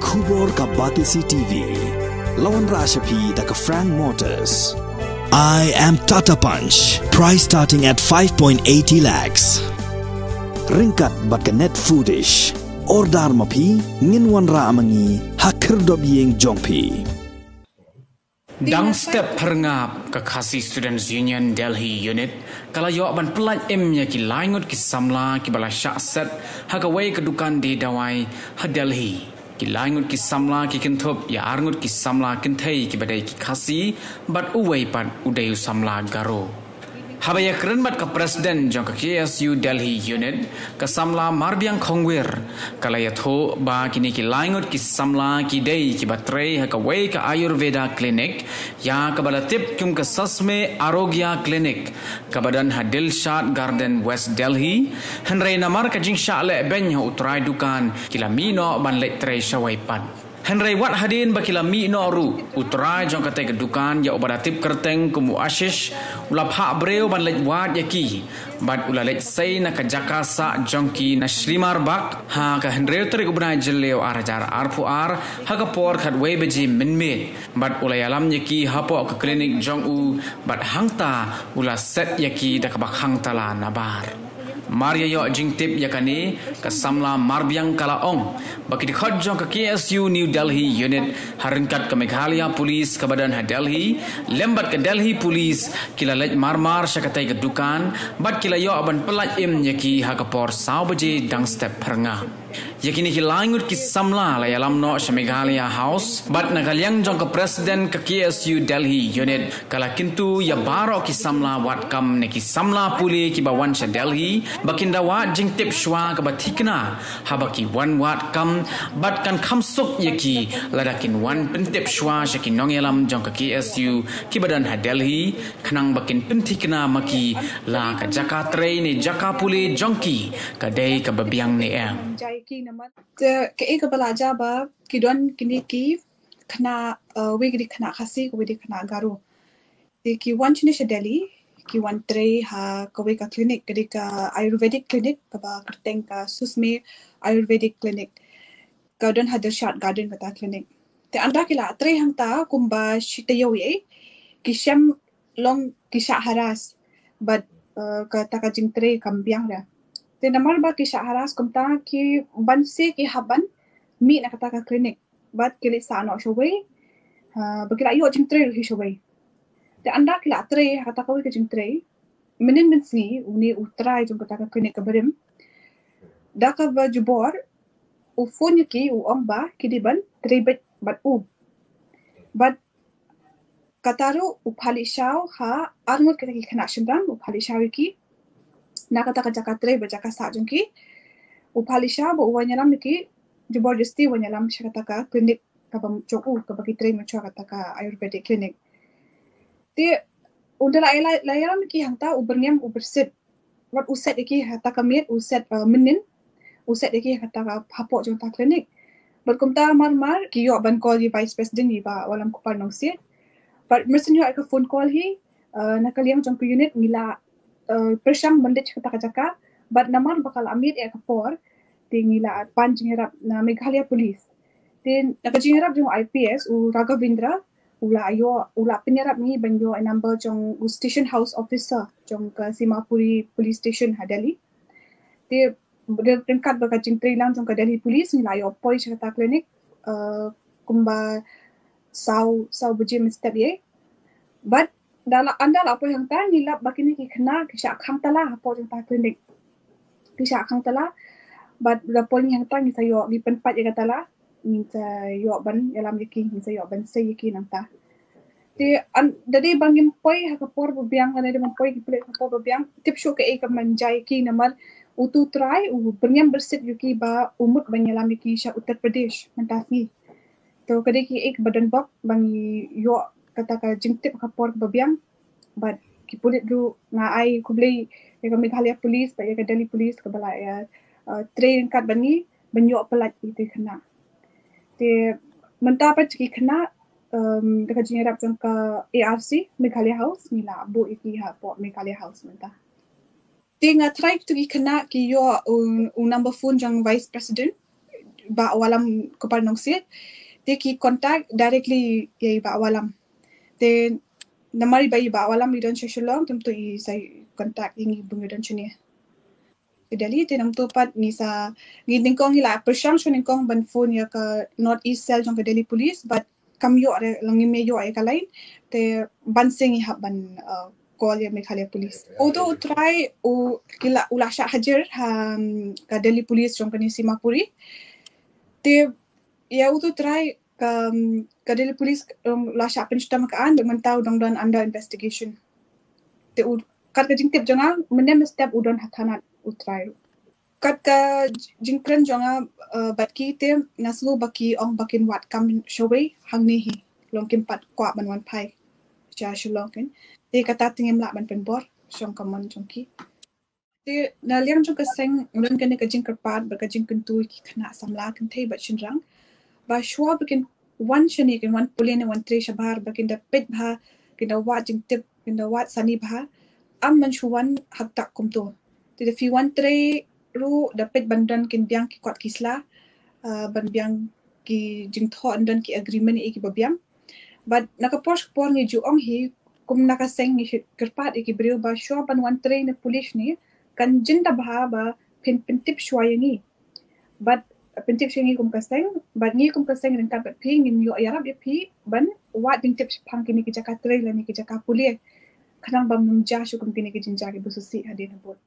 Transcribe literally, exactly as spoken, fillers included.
Khubor ka Batesi T V. La wanrah sha phi da ka Frank Motors. I am Tata Punch. Price starting at five point eighty lakhs. Ryngkat bad ka Net Foodish. Order ma phi, ngin wanrah ma ngi ha khyrdop ïing jong phi. Dang step pyrngap ka Khasi Students Union Delhi Unit ka la ïoh ban pyllait im ïa ki lai ngut ki samla kiba la shah set ha kawei ka dukan die dawai ha Delhi. Ki lai ngut ki samla ki kynthup ïa ar ngut ki samla kynthei kiba dei ki Khasi bad uwei pat u dei u samla Garo. Haba ïakren bad ka President jong ka K S U Delhi Unit, ka samla Marbiang Khongwir, ka la ïathuh ba kine ki lai ngut ki samla ki dei kiba trei ha kawei ka Ayurveda Clinic, ïa kaba la tip kum ka Sasme Arogya Clinic, kaba don ha Dilshad Garden, West Delhi. Hynrei namar ka jingshah leh beiñ ha u trai dukan, ki la mih noh ban leit trei shawei pat. Hynrei wat hadien ba ki la mih noh ruh, u trai jong katei ka dukan ïa uba la tip kyrteng kum u Ashish, u la phah briew ban leit wad ïa ki bad u la leit sei na ka jaka sah jong ki na Shalimar Bagh ha ka hynriew tarik u bnai Jylliew ar hajar arphew ar ha ka por khatwei baje mynmiet. Bad u la ïalam ïa ki hapoh ka klinik jong u bad hangta u la set ïa ki da kaba khang tala nabar. Mar ïa ïoh jingtip ïa kane, ka samla Marbiang ka la ong ba ki dkhot jong ka K S U New Delhi Unit ha ryngkat ka Meghalaya Police kaba don ha Delhi lem bad ka Delhi Police ki la leit marmar sha katei ka dukan bad ki la ïoh ban pyllait im ïa ki ha ka por saw baje dang step pyrngap. Ïa kine ki lai ngut ki samla la ïalam noh sha Meghalaya House bad na ka liang jong ka President ka K S U Delhi Unit, ka la kyntu ïa baroh ki samla wad kam ne ki samla pule kiba wan sha Delhi ba kin da wad jingtip shuwa kaba thikna haba ki wan wad kam bad kan kham suk ïa ki lada kin wan pyntip shuwa sha ki nongïalam jong ka K S U kiba don ha Delhi, khnang ba kin pynthikna ma ki la ka jaka trei ne jaka pule jong ki ka dei kaba biang ne em. Jai ki namar te kaei kaba la jia ba ki don kine ki khynnah, uh, wei ki dei khynnah Khasi, wei ki dei khynnah Garo. Te ki wan shane sha Delhi, ki wan trei ha kawei ka clinic, ka dei ka Ayurvedic clinic kaba kyrteng ka Sasme Ayurvedic Clinic, ka don ha Dilshad Garden kata clinic. Te ynda ki la trei hangta kumba shi taïew ïa, ki shem long ki shah harass bad, uh, kata ka jingtrei kam biang re. Te namar ba ki shah harass kumta ki ban se ki hap ban mih na kata ka clinic bad ki leit sah noh shawei, uh, ba ki la ïoh jingtrei ruh hi shawei. Te ynda ki la trei ha kata kawei ka jingtrei, mynnin mynsngi une u trai jong kata ka clinic kaba rim, da kaba jubor u phone ïa ki u ong ba ki dei ban trei beit bad u. Bad kata ruh u phah leit shaw ha ar ngut kita ki khynnah shynrang, u phah leit shaw ïa ki na kata ka jaka trei bad jaka sah jong ki. U phah leit shaw bad u wan ïalam ïa ki, jubor justi wan ïalam sha kata ka clinic kaba jong u, kaba ki trei mynshwa, kata ka Ayurvedic clinic. Te ynda la ïa, la ïalam ïa ki hangta, u byrngem u byrsit. Wat u set ïa ki ha kata ka miet, u set, uh, mynnin, u set ïa ki ha kata ka, hapoh jong kata ka clinic. Bad kumta marmar ki ïoh ban call ïa Vice President, ïa i Bah Wallamkupar Nongsiej. Bad mynsngi ïoh ïa ka phone call hi, uh, na ka liang jong ka unit ngi la, uh, pyrshang ban leit sha kata ka jaka. Bad namar ba ka la miet ïa ka por, te ngi la pan jingïarap na Meghalaya Police. Te na ka jingïarap jong u I P S, u Raghavendra, u la ïoh, u la pynïarap ngi ban ïoh ïa number jong u Station House Officer jong ka Simapuri Police Station ha Delhi. Te ryngkat bad ka jingtreilang jong ka Delhi Police ngi la ïoh poi sha kata ka clinic, uh, kumba saw, saw baje mynstep ïa. Bad da la, ynda la poi hangta ngi lap ba kine ki khynnah ki shah khang tala hapoh jong kata ka clinic. Ki shah khang tala. Bad da poi ngi hangta ngi sa ïoh, ngi pynpait ïa ka tala, ngi sa ïoh ban ïalam ïa ki, ngi sa ïoh ban sei ïa ki nangta. Te ynda dei ba ngim poi ha ka por ba biang, ynda dei ba ngim poi ki pulit ha ka por ba biang, tip shuh kaei ka mynjai ïa ki namar utu u trai u byrngem byrsit ïa ki ba u mut ban ïalam ïa ki sha Uttar Pradesh mynta sngi. To ka dei kaei kaba donbok ba ngi ïoh kata ka jingtip ha ka por ba biang. Bad ki pulit ruh, nga ai khublei ïa ka Meghalaya Police bad ïa ka Delhi Police kaba la ïa, uh, trei ryngkat bad ngi ban ïoh pyllait ïa ki khynnah. Te mynta pat ki khynnah, um, da ka jingïarap jong ka A R C Meghalaya House, ngi la buh ïa ki hapoh Meghalaya House mynta. Te nga trai kito ki khynnah ki ïoh u, u number phone jong Vice President. Bah Wallam Kupar Nongsiej, te ki contact directly ïa i Bah Wallam. Te namar i ba i Bah Wallam i don sha Shillong, te mynta i sa contact ïa ngi ba ngi don shane. Delhi, te namar pat ngi sa, ngi nyngkong ngi la pyrshang shuh nyngkong ban phone ïa ka North East Cell jong ka Delhi Police, but kam ïoh re, la ngim ïoh ïa ka line, te ban seng ngi hap ban uh, call ïa Meghalaya Police. Uto u trai u ki la, u la shah hajir ha um, ka Delhi Police jong kane Simapuri. Te ïa uto u trai ka, um, ka Delhi Police um, la shah pynshitom ka an, bad mynta u dang don under investigation. Te u, kat ka jingtip jong nga, mynne mynstep u don ha thana u trai ruh. Kat ka jingkren jong nga uh, bad ki, te nga sngew ba ki ong ba kin wad kam shawei hangne hi, long kim pat kwah ban wan phai sha Shillong kin. Te kata te ngim lah ban pynbor shong ka mon jong ki. Te na liang jong ka seng, nga don kane ka jingkyrpad bad ka jingkyntu ïa ki khynnah samla kynthei bad shynrang, ba shuwa ba kin wan shane, kin wan pule ne wan trei shabar, ba kin da peit bha, kin da wad jingtip, kin da wad sani bha. Ym ban shu wan ha kata kumto. Te da phi wan trei ruh, da peit ban don, kin biang ki kot ki sla, uh, ban biang ki jingthoh, ban don ki agreement ïa kiba biang. Bad na ka por ka por ngi ju ong hi, kum na ka seng ngi kyrpad ïa ki briew ba shuwa ban wan trei ne pule shane, kan jin da bha ba phin pyntip shuwa ïa ngi. Bad pyntip shuwa ïa ngi kum ka seng, bad ngi kum ka seng ryngkat bad phi ngin ïoh ïarap ïa phi ban wad jingtip shaphang kine ki jaka trei lane ki jaka pule, khnang ba ym jia shuh kum kine ki jingjia kiba sngewsih hadien habud.